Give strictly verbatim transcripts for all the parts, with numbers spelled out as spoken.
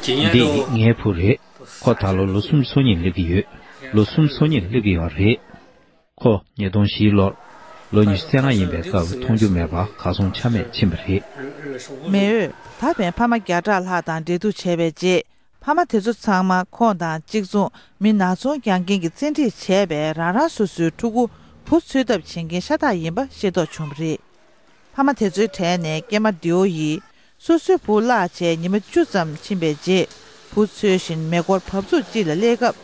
འདི་ངའི་བུ་རེད། ཁོ་ད་ལོ་ལོ་སུམ་ཅུ་སོ་གཉིས་སླེབས་ཀྱི་ཡོད། ལོ་སུམ་ཅུ་སོ་གཉིས་སླེབས་ཀྱི་ཡོད་རེད། ཁོ་ཉིས་སྟོང་བཞིའི་ལོར་ལོ་ཉི་ཤུ་རྩ་ལྔ་ཡིན་པའི་སྐབས་མཐོང་རྒྱུ་མེད་པར་གར་སོང་ཆ་མེད་ཕྱིན་པ་རེད། མེ་འོད་ད་ཕན་ཕ་མ་བརྒྱ་ཕྲག་ལྷག་དང་འབྲེལ་གཏུག་བྱས་པའི་རྗེས། ཕ་མ་དེ་ཚོ་ཚང་མ་ཁོང་དང་གཅིག་མཚུངས་མི་ནག་ཚོང་རྒྱག་མཁན་གྱིས་བཙན་ཁྲིད་བྱས་པའི་རང་རང་སོ་སོའི་ཕྲུ་གུ་བུ་འཚོལ་ཐབས་བྱེད་མཁན་ཤ་སྟག་ཡིན་པ་ཤེས་རྟོགས་བྱུང་བ་རེད། ཕ་མ་དེ་ཚོའི་གྲས་ནས་སྐྱེས་མ་ཌིའོ་ཡིས་སོ་སོའི་བུ་བརླགས་བྱས་ཉི་མ་བཅུ་ཙམ་ཕྱིན་པའི་རྗེས། བུ་འཚོལ་བཞིན་མེ་འཁོར་བབས་ཚུགས་གཅིག་ལ་སླེབས་སྐབས།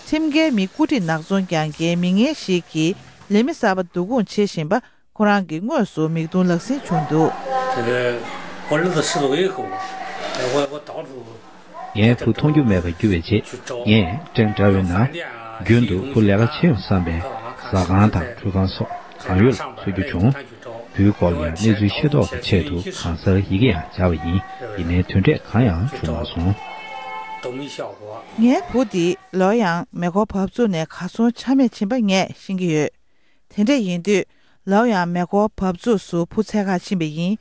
ཁྲིམས་འགལ་མི་རྐུ་འཁྲིད་ནག་ཚོང་རྒྱག་མཁན་མི་ངན་ཞིག་གིས་ལས་མི་གསར་པ་བསྡུ་སྐོང་བྱེད་བཞིན་པ། ཁོ་རང་གིས་དངོས་སུ་མིག་མཐོང་ལག་ཟིན་བྱུང་འདུག་ངའི་བུ་མཐོང་རྒྱུ་མེད་པར་གྱུར་བའི་རྗེས། ངས་ཀྲེང་ཀྲའོ་ཡོན་ནང་རྒྱུན་དུ་བུ་ལས་ཀ་བྱེད་ཡོང་བསམ་པའི་ཟ་ཁང་དང་ཁྲུས་ཁང་སོགས་གང་ཡོད་ལ་འཚོལ་རྒྱུ་བྱུང་། བུའི་སྐོར་ལ་ཡང་གནས་ཚུལ་ཤེས་རྟོགས་ཀྱི་ཆེད་དུ་གང་སར་ཡི་གེ་ཡང་སྦྱར་བ་ཡིན། ཡིན་ནའི་དོན་འབྲས་གང་ཡང་བྱུང་མ་སོང་། ངའི་བུ་འདི་ལོ་ཡང་མེ་འཁོར་བབས་ཚུགས་ནས་གར་སོང་ཆ་མེད་ཕྱིན་པ་ངས་ཤེས་ཀྱི་ཡོད། དེ་འདྲ་ཡིན་དུས་ལའོ་ཡང་མེ་འཁོར་བབས་ཚུགས་སུ་བུ་འཚོལ་གར་ཕྱིན་པ་ཡིན།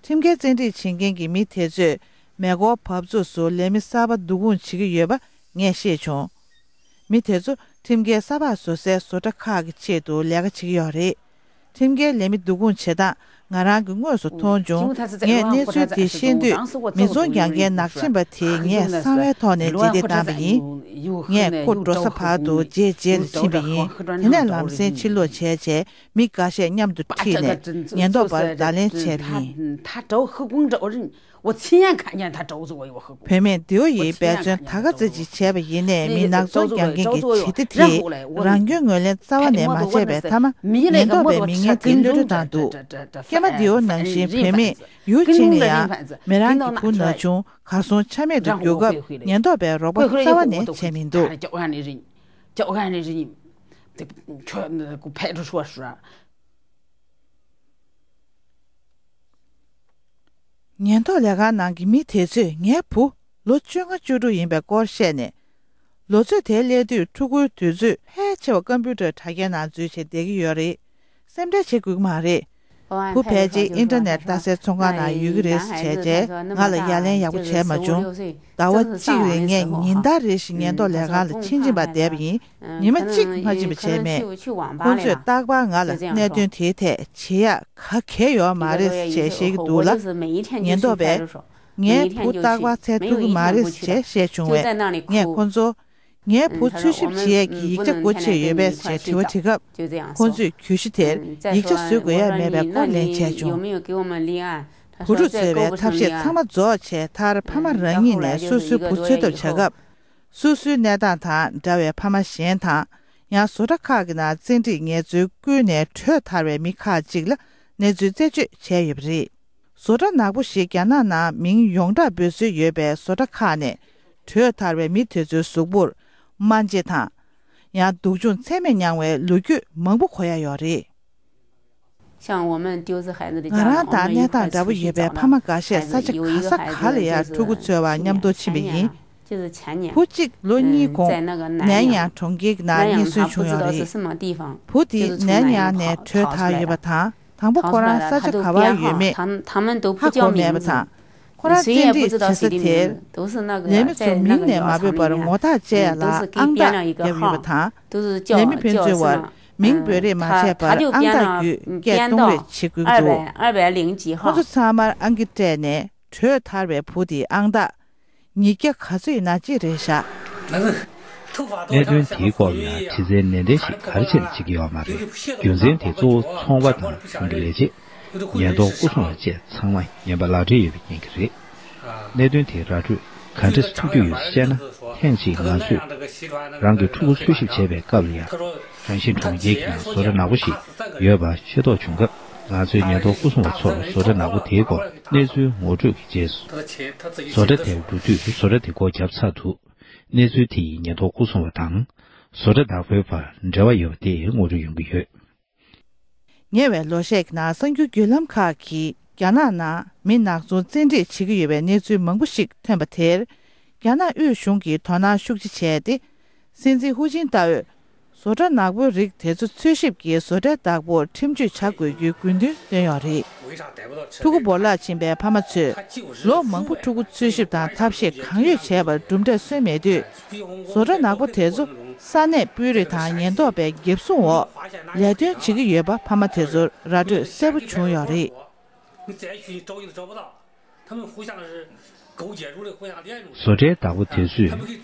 ཁྲིམས་འགལ་བཙན་ཁྲིད་བྱེད་མཁན་གྱི་མི་དེ་ཚོས་མེ་འཁོར་བབས་ཚུགས་སུ་ལས་མི་གསར་པ་བསྡུ་སྐོང་བྱེད་ཀྱི་ཡོད་པ་ངས་ཤེས་བྱུང་། མི་དེ་ཚོ་ཁྲིམས་འགལ་ས་ཕག་བཟོ་སའི་བཟོ་གྲྭ་ཁག་གི་ཆེད་དུ་ལས་ཀ་བྱེད་ཀྱི་ཡོད་རེད། ཁྲིམས་འགལ་ལས་མི་བསྡུ་སྐོང་བྱེད་སྟངས་ང་རང་གིས་དངོས་སུ་མཐོང་བྱུང་། ངས་གནས་ཚུལ་དེ་ཤེས་དུས་མི་ཚོང་རྒྱག་མཁན་ནག་ཆེན་པ་དེས་ངས་གསང་བའི་ཐོག་ནས་རྗེས་འདེད་བཏང་བ་ཡིན། ངས་ཁོ་འགྲོ་ས་བར་དུ་རྗེས་རྗེས་ལ་ཕྱིན་པ་ཡིན། དེ་ནས་ལམ་སེང་ཕྱིར་ལོག་བྱས་རྗེས། མི་འགའ་ཤས་མཉམ་དུ་ཁྲིད་ནས་ཉེན་རྟོག་པར་བརྡ་ལན་བྱས་པ་ཡིན། 我亲眼看见他招子我以后， བུད་མེད་ལྡེའུ་ཡིས་འབད་བརྩོན་ད་ག་ཙམ་ཅིག་བྱས་པ་ཡིན་ནའི་མི་ནག་ཚོང་རྒྱག་མཁན་གྱི་བྱེད་གཏེ་དེས་རང་སྐྱོན་ངོས་ལེན་རྩ་བ་ནས་མ་བྱས་པའི་མཐའ་མ། ཉེན་རྟོག་པས་མི་ངན་དེ་གློད་གྲོལ་བཏང་འདུག་སྐྱེས་མ་ལྡེའུ་ནང་བཞིན་བུད་མེད་ཡུའུ་ཆིང་ལ་ཡང་མི་རང་གི་བུ་ན་ཆུང་གར་སོང་ཆ་མེད་དུ་གྱུར་སྐབས་ཉེན་རྟོག་པས་རོགས་པ་རྩ་བ་ནས་བྱས་མི་འདུག་ཉེན་རྟོག་ལས་ཁང་ནང་གི་མི་དེ་ཚོས་ངའི་བུ་ལོ་བཅོ་ལྔ་བཅུ་དྲུག་ཡིན་པའི་སྐོར་བཤད་ནས། ལོ་ཚོད་དེར་སླེབས་དུས་ཕྲུ་གུའི་དུས་ཚོད་ཕལ་ཆེ་བ་ཀམ་པུ་ཊར་དྲ་རྒྱའི་ནང་འཛུལ་བྱས་བསྡད་ཀྱི་ཡོད་རེད། སེམས་ཁྲལ་བྱེད་དགོས་ཀྱི་མ་རེད། བུ་ཕལ་ཆེར་ཨིན་ཊར་ནེཊ་ལྟ་སའི་ཚོང་ཁང་ནང་ཡོད་ཀྱི་རེད་ཟེར་བྱས་རྗེས་ང་ལ་ཡ་ལན་ཡག་པོ་བྱས་མ་བྱུང་། ཟླ་བ་གཅིག་རིང་ངས་ཉིན་ལྟར་རེ་བཞིན་ཉེན་རྟོག་ལས་ཁང་ལ་ཕྱིན་ཕྱིན་པ་བསྡད་པ་ཡིན། ཉི་མ་གཅིག་མ་ཕྱིན་པ་བྱས་མེད། ཁོང་ཚོས་རྟག་པར་ང་ལ་གནད་དོན་དེའི་ཐད་བྱེད་ཡག་ག་གེ་ཡོད་མ་རེད་ཅེས་བཤད་ཀྱི་འདུག་ལ། ཉེན་རྟོག་པས་ངའི་བུ་རྟག་པར་འཚོལ་ཐུབ་ཀྱི་མ་རེད་ཅེས་བཤད་བྱུང་བས། ངས་ཁོང་ཚོ་ངའི་བུ་འཚོལ་ཞིབ་བྱེད་ཡས་ཀྱི་ཡིག་ཆ་སྒོ་ཕྱེ་ཡོད་པས་ཅེས་དྲི་བ་དྲིས་སྐབས། ཁོང་ཚོས་གྱོད་གཞི་དེར་ཡིག་ཆ་བཟོ་དགོས་ཡ་མེད་པའི་སྐོར་ལན་བྱས་བྱུང་། བུ་ཕྲུག་འཚོལ་བའི་ཐབས་ཤེས་ཚང་མ་རྫོགས་བྱས་མཐར་ཕ་མ་རང་ཉིད་ནས་སོ་སོའི་བུ་འཚོལ་ཐབས་བྱ་སྐབས། སོ་སོའི་གནས་སྟངས་དང་འདྲ་བའི་ཕ་མ་གཞན་དང་། ཡང་བཟོ་གྲྭ་ཁག་གི་ནང་བཙན་ཁྲིད་ངལ་རྩོལ་བསྐུལ་ནས་བྲོས་ཐར་བའི་མི་ཁག་ཅིག་ལ་གནས་ཚུལ་རྩད་གཅོད་བྱས་ཡོད་པ་རེད། བཟོ་གྲྭ་ནག་པོ་ཞིག་རྒྱ་ནག་ནང་མིང་ཡོངས་གྲགས་འབོད་སྲོལ་ཡོད་པའི་བཟོ་གྲྭ་ཁག་ནས་བྲོས་ཐར་བའི་མི་དེ་ཚོའི་གཟུགས་པོར་རྨ་རྗེས་དང་། ཡང་སྡུག་སྦྱོང་ཚད་མེད་མྱངས་པའི་ལོ་རྒྱུས་མང་པོ་གོ་ཡ་ཡོད་རེད། ང་རང་དང་གནས་སྟངས་འདྲ་པོ་ཡོད་པའི་ཕ་མ་འགའ་ཤས་ས་ཆ་ག་ས་ག་ལ་ཡང་ཕྲུ་གུ་འཚོལ་བར་མཉམ་དུ་ཕྱིན་པ་ཡིན། བུ་གཅིག་ལོ་གཉིས་གོང་ནན་ཡང་གྲོང་ཁྱེར་ནང་རྙེད་སོན་བྱུང་ཡོད་རེད། བུ་དེ་ནན་ཡང་ནས་བྲོས་ཐར་ཡོད་པ་དང་། དང་པོ་ཁོ་རང་ས་ཆ་ག་བར་ཡོད་མེད་ཧ་གོ་མེད་པ་དང་། ཁོ་རང་བཙན་ཁྲིད་བྱེད་ས་དེར་ལས་མི་ཚོ་མིང་ནས་མ་འབོད་པར་ངོ་ཐག་བཅད་ཡ་ལ་ཨང་རྟགས་བརྒྱབ་ཡོད་པ་དང་། ལས་མི་ཕན་ཚུན་བར་མིང་འབོད་རེས་མ་བྱས་པར་ཨང་རྟགས་བརྒྱུད་སྐད་གཏོང་རེས་བྱེད་དགོས་ཀྱི་འདུག་ཁོ་ཚོ་ཚང་མར་ཨང་ཀི་སྤྲད་ནས་བྲོས་ཐར་བའི་བུ་དེའི་ཨང་རྟགས་ཉིས་བརྒྱ་ག་ཚོད་ཡིན་ན་ཅི་རེད་ཤག་གནད་དོན་དེའི་སྐོར་ལ་དྲི་རྩད་ནན་ཏན་ཞིག་ག་རེ་བྱས་ནས་བྱེད་ཀྱི་ཡོད་མ་རེད། རྒྱུ་མཚན་དེ་གཙོ་བོ་ཚོང་པ་དང་ཁོང་གི་ལས་བྱེད། ཉེན་རྟོག་སྐུ་སྲུང་བ་བཅས་ཚང་མ་ངན་པ་ལག་འབྲེལ་ཡོད་པའི་རྐྱེན་གྱིས་རེད། གནད་དོན་དེ་ར་སྤྲོད་ག་འདྲས་ཐུབ་རྒྱུ་ཡོད་ཅེ་ན། ཐེངས་གཅིག་ང་ཚོས་རང་གི་ཕྲུ་གུ་འཚོལ་ཞིབ་བྱས་པའི་སྐབས་ལ་ཡང་། ཧྲན་ཤིན་གྲོང་ཁྱེར་གྱི་ནང་བཟོ་གྲྭ་ནག་པོ་ཞིག་ཡོད་པ་ཤེས་རྟོགས་བྱུང་སྐབས། ང་ཚོས་ཉེན་རྟོག་སྐུ་སྲུང་བ་ཚོར་བཟོ་གྲྭ་ནག་པོ་དེའི་སྐོར་གནས་ཚུལ་ངོ་སྤྲོད་ཀྱི་རྗེས་སུ། བཟོ་གྲྭ་དེར་འགྲོ་དུས་བཟོ་གྲྭ་དེ་སྒོ་བརྒྱབ་ཚར་འདུག་གནས་ཚུལ་དེ་ཡིས་ཉེན་རྟོག་སྐུ་སྲུང་བ་དང་བཟོ་གྲྭ་བདག་པོའི་བར་འབྲེལ་བ་ཡོད་པ་དེ་ངོ་སྤྲོད་ཡོང་གི་ཡོད། ཉེ་བའི་ལོ་ཤས་ཀྱི་ནང་གསར་འགྱུར་བརྒྱུད་ལམ་ཁག་གིས་རྒྱ་ནག་ནང་མི་ནག་ཚོང་བཙན་ཁྲིད་བྱེད་ཀྱི་ཡོད་པའི་གནས་ཚུལ་མང་པོ་ཞིག་ཐོན་པ་དེར། རྒྱ་ནག་དབུས་གཞུང་གིས་དོ་སྣང་ཤུགས་ཆེ་བྱས་ཏེ། སྲིད་འཛིན་ཧུའུ་ཅིན་ཏཱ་ཨོས་བཟོ་གྲྭ་ནག་པོའི་རིགས་དེ་ཚོ་འཚོལ་ཞིབ་ཀྱིས་བཟོ་གྲྭའི་བདག་པོར་ཁྲིམས་གཅོད་བྱ་དགོས་རྒྱུའི་དགོས་འདུན་བཏོན་ཡོད་རེད། ཕྲུ་གུ་བོར་བརླག་ཕྱིན་པའི་ཕ་མ་ཚོས་ལོ་མང་པོ་ཕྲུ་གུ་འཚོལ་ཞིབ་དང་ཐབས་ཤེས་གང་ཡོད་བྱས་པར་གྲུབ་འབྲས་སོན་མེད་དུས། བཟོ་གྲྭ་ནག་པོ་དེ་ཚོ་ས་གནས་དཔོན་རིགས་དང་ཉེན་རྟོག་པའི་འགེབས་སྲུང་འོག་ལས་དོན་བྱེད་ཀྱི་ཡོད་པ་ཕ་མ་དེ་ཚོར་ར་སྤྲོད་གསལ་པོ་བྱུང་ཡོད་རེད། 他们互相是狗血如仇，互相恋如仇。 བཟོ་གྲྭའི་བདག་པོ་དེ་ཚོས་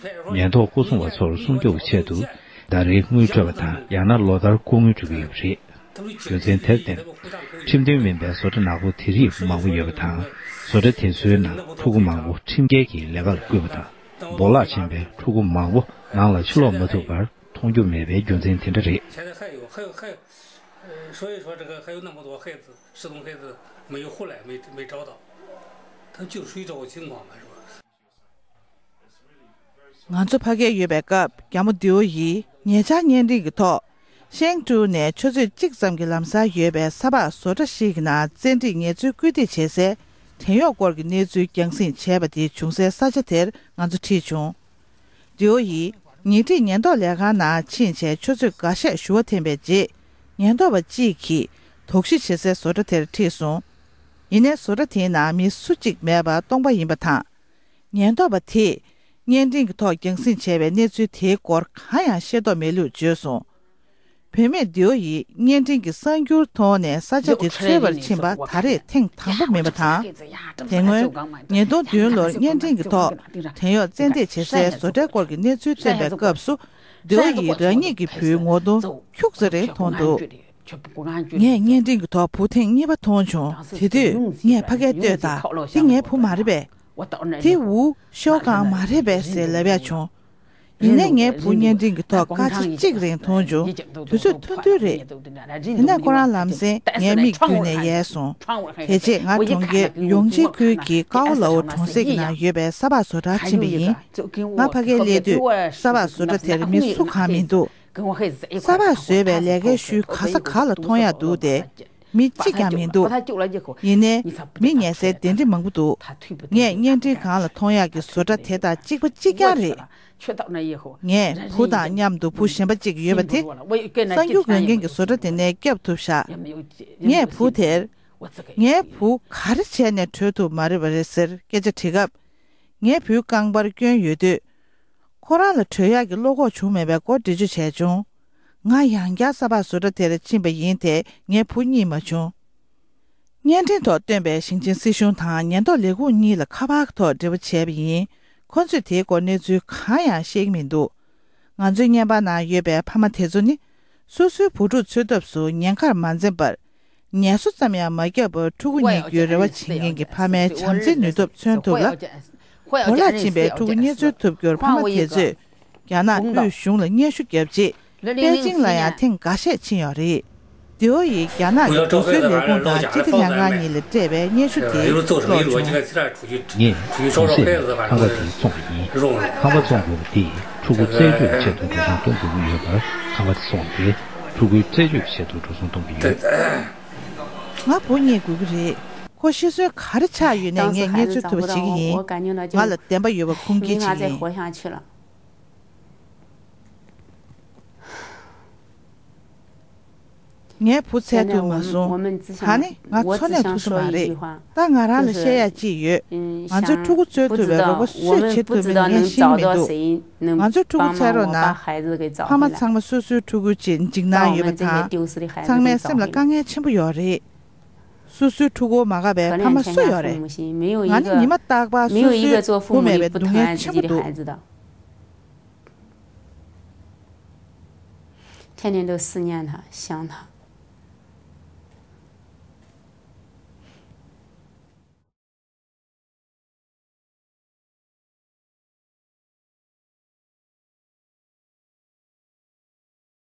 ཉེན་རྟོག་སྐུ་སྲུང་བ་ཚོར་སྲུང་སྐྱོབ་ཆེད་དུ་ཟླ་རེའི་དངུལ་སྤྲོད་པ་དང་ཡང་ན་ལོ་ལྟར་སྐུ་ངལ་སྤྲོད་ཀྱི་ཡོད་པ་རེད། རྒྱུ་མཚན་དེར་བརྟེན། ཁྲིམས་མཐུན་མིན་པའི་བཟོ་གྲྭ་ནག་པོ་དེ་རིགས་མང་པོ་ཡོད་པ་དང་། བཟོ་གྲྭ་དེ་ཚོའི་ནང་ཕྲུ་གུ་མང་པོ་ཁྲིམས་འགལ་གྱིས་ལས་ཀར་བསྐུལ་བ་དང་། བོར་བརླག་ཕྱིན་པའི་ཕྲུ་གུ་མང་པོ་ནང་ལ་ཕྱིར་ལོག་མ་ཐུབ་པར་མཐོང་རྒྱུ་མེད་པའི་རྒྱུ་མཚན་དེ་འདྲ་རེད། 现在还有，还有，还有，呃，所以说这个还有那么多孩子，失踪孩子没有回来，没，没找到，他就属于这种情况嘛，是吧？ ང་ཚོ་ཕ་གིར་ཡོད་པའི་སྐབས། རྒྱ་མོ་དེའུ་ཡིས་ཉེ་ཆར་བརྙན་འཕྲིན་གྱི་ཐོག་ཤེང་ཀྲུའུ་ནས་ཆུ་ཚོད་གཅིག་ཙམ་གྱི་ལམ་སར་ཡོད་པའི་ས་ཕག་བཟོ་གྲྭ་ཞིག་གི་ནང་བཙན་ཁྲིད་ངལ་རྩོལ་སྐུལ་འདེད་བྱེད་སའི་བྲན་གཡོག་སྐོར་གྱི་གནས་ཚུལ་རྒྱང་སྲིང་བྱས་པ་དེ་བྱུང་སའི་ས་ཆ་དེར་ང་ཚོ་ཁྲིད་བྱུང་། དེའུ་ཡིས་ཉེ་འཁྲིས་ཉེན་རྟོག་ལས་ཁང་ནང་ཕྱིན་བྱས་ཆུ་ཚོད་འགའ་ཤས་ཞུ་བ་འཐེན་པའི་རྗེས། ཉེན་རྟོག་པ་གཅིག་གིས་དོགས་གཞི་བྱེད་སའི་བཟོ་གྲྭ་དེར་ཁྲིད་སོང་། ཡིན་ནའི་བཟོ་གྲྭ་དེའི་ནང་མི་སུ་གཅིག་མེད་པ་སྟོང་པ་ཡིན་པ་དང་། ཉེན་རྟོག་པ་དེས་བརྙན་འཕྲིན་གྱི་ཐོག་རྒྱང་སྲིང་བྱས་པའི་གནས་ཚུལ་དེའི་སྐོར་གང་ཡང་ཤེས་རྟོགས་མེད་ལུགས་བརྗོད་སོང་། བུད་མེད་དེའུ་ཡིས་བརྙན་འཕྲིན་གྱི་གསར་འགྱུར་མཐོང་ནས་ས་ཆ་དེ་འཚོལ་བར་ཕྱིན་པ་ད་རེས་ཐེངས་དང་པོ་མིན་པ་དང་། དེ་སྔོན་ཉིས་སྟོང་བདུན་ལོར་བརྙན་འཕྲིན་གྱི་ཐོག་བྲན་གཡོག་བཙན་འདེད་བྱེད་སའི་བཟོ་གྲྭའི་སྐོར་གྱི་གནས་ཚུལ་བཏོན་པའི་སྐབས་སུ། དེའུ་ཡིས་རང་ཉིད་ཀྱི་བུའི་ངོ་གདོང་ཁྱུག་ཙམ་རེ་མཐོང་འདུག་ངས་བརྙན་འཕྲིན་གྱི་ཐོག་བུ་ཐེངས་གཉིས་པ་མཐོང་བྱུང་། དེ་དུས་ངས་ཕ་གིར་ལྟོས་དང་། འདི་ངའི་བུ་མ་རེད་པས། དེ་འུ་ཤོག་གང་མ་རེད་པས་ཟེར་ལབ་ཡ་བྱུང་། ཡིན་ནའི་ངའི་བུ་བརྙན་འཕྲིན་གྱི་ཐོག་སྐར་ཆ་གཅིག་རིང་མཐོང་བྱུང་། དུས་ཚོད་ཐུང་ཐུང་རེད། དེ་ནས་ཁོ་རང་ལམ་སེང་ངའི་མིག་བརྒྱུད་ནས་ཡལ་སོང་། དེ་རྗེས་ང་གྲོང་ཁྱེར་ཡོང་ཆི་ཁུལ་གྱི་ཀའོ་ལའོ་གྲོང་གསེབ་ཀྱི་ནང་ཡོད་པའི་ས་ཕག་བཟོ་གྲྭར་ཕྱིན་པ་ཡིན། ང་ཕ་གིར་སླེབས་དུས་ས་ཕག་བཟོ་གྲྭ་དེར་མི་སུ་གང་མི་འདུག་ས་ཕག་བཟོས་པའི་ལས་ཀའི་ཤུལ་ག་ས་ག་ལ་མཐོང་ཡག་འདུག་སྟེ། མི་གཅིག་ཀྱང་མི་འདུག་ཡིན་ནའི་མི་ཉལ་སའི་གདན་ཁྲི་མང་པོ་འདུག་ངས་བརྙན་འཕྲིན་སྒང་ལ་མཐོང་ཡག་གི་བཟོ་གྲྭ་དེ་དང་གཅིག་པ་གཅིག་རྐྱང་རེད། ངས་བུ་དང་མཉམ་དུ་བུ་གཞན་པ་གཅིག་ཡོད་པ་དེ་གསར་འགྱུར་འགོད་མཁན་གྱི་བཟོ་གྲྭ་དེ་ནས་བསྐྱབས་ཐུབ་ཤག་ངས་བུ་དེར། ངའི་བུ་ག་རེ་བྱས་ནས་བྲོས་ཐུབ་མ་རེད་པ་རེད་ཟེར་སྐད་ཆ་དྲིས་སྐབས། ངའི་བུའི་རྐང་པར་སྐྱོན་ཡོད་དུས། ཁོ་རང་ལ་བྲོས་ཡག་གི་བློ་ཁོག་བྱུང་མེད་པའི་སྐོར་འགྲེལ་བརྗོད་བྱས་བྱུང་། ང་ཡང་བསྐྱར་ས་ཕག་བཟོ་གྲྭ་དེར་ཕྱིན་པ་ཡིན་ཏེ་ངའི་བུ་རྙེད་མ་བྱུང་། བརྙན་འཕྲིན་ཐོག་བཏོན་པའི་ཞིང་ཆེན་སྲིད་གཞུང་དང་ཉེན་རྟོག་ལས་ཁུངས་གཉིས་ལ་ཁ་པར་ཐོག་འབྲེལ་བ་བྱས་པ་ཡིན། ཁོ་ཚོས་དེའི་སྐོར་གནས་ཚུལ་གང་ཡང་ཤེས་ཀྱི་མི་འདུག་ང་ཚོའི་བརྙན་པར་ནང་ཡོད་པའི་ཕ་མ་དེ་ཚོ་ནི། སོ་སོའི་བུ་ཕྲུག་འཚོལ་ཐབས་སུ་ཉེན་ཁར་མ་འཛེམས་པར། ངལ་གསོ་ཙམ་ཡང་མ་བརྒྱབ་པར་ཕྲུ་གུ་རྙེད་རྒྱུའི་རེ་བ་བྱེད་མཁན་གྱི་ཕ་མའི་བྱམས་བརྩེའི་ནུས་སྟོབས་མཚོན་ཐུབ་ལ། བོར་བརླག་ཕྱིན་པའི་ཕྲུ་གུ་རྙེད་འཚོལ་ཐུབ་རྒྱུར་ཕ་མ་དེ་ཚོས་རྒྱ་ནག་དབུས་གཞུང་ལ་སྙན་ཞུ་བརྒྱབ་རྗེས། པེ་ཅིང་ལ་ཡང་ཐེངས་འགའ་ཤས་ཕྱིན་ཡོད་རེད། དེའོ་ཡིས་རྒྱ་ནག་གི་རུ་སུའི་ལས་ཁུངས་དང་སྤྱི་བདེ་ལྷན་ཁང་གཉིས་ལ་སྤྲད་པའི་སྙན་ཞུ་དེ་ཀློག་བྱུང་། ངས་གུང་སེང་ནས་ཁང་པ་དེ་བཙོང་བ་ཡིན། ཁང་པ་བཙོང་དགོས་པ་དེས་ཕྲུ་གུ་རྩད་གཅོད་ཆེད་དུ་འགྲོ་སོང་གཏོང་དགོས་ཀྱི་ཡོད་པར། ཁང་པ་དེ་བཙོངས་ཏེ་ཕྲུ་གུའི་རྩད་གཅོད་ཆེད་དུ་འགྲོ་སོང་གཏོང་གི་ཡོད། ང་བུ་རྙེད་དགོས་ཀྱི་རེད། ཁོ་ཤི་གསོན་ག་རེ་ཆགས་ཡོད་ནའི་ངས་རྙེད་ཚུལ་ཐུབ་པ་བྱེད་ཀྱི་ཡིན། ང་ལ་བདེན་པ་ཡོད་པ་ཁུངས་སྐྱེལ་བྱེད་ཀྱི་ཡིན། ངའི་བུ་འཚོལ་ཐུབ་མ་སོང་། ད་ནི་ང་འཚོ་གནས་ཐུབ་ས་མ་རེད། ད་ང་རང་ལ་བཤད་ཡག་ཅིག་ཡོད། ང་ཚོའི་ཕྲུ་གུ་འཚོལ་ཐུབ་པའི་རོགས་པ་སུས་བྱེད་ཐུབ་མིན་ངས་ཤེས་ཀྱི་མི་འདུག་ང་ཚོའི་ཕྲུ་གུ་འཚོལ་རོགས་གནང་། ཕ་མ་ཚང་མ་སོ་སོའི་ཕྲུ་གུའི་ཆེད་འཇིགས་སྣང་ཡོད་པ་དང་། ཚང་མའི་སེམས་ལ་དཀའ་ངལ་ཆེན་པོ་ཡོད་རེད། སོ་སོའི་ཕྲུ་གུ་མ་དགའ་བའི་ཕ་མ་སུ་ཡོད་རེད། ང་ནི་ཉི་མ་རྟག་པར་སོ་སོའི་བུ་མེད་པའི་སྡུག་བསྔལ་ཆེན་པོ་འདུག 天天都思念他，想他。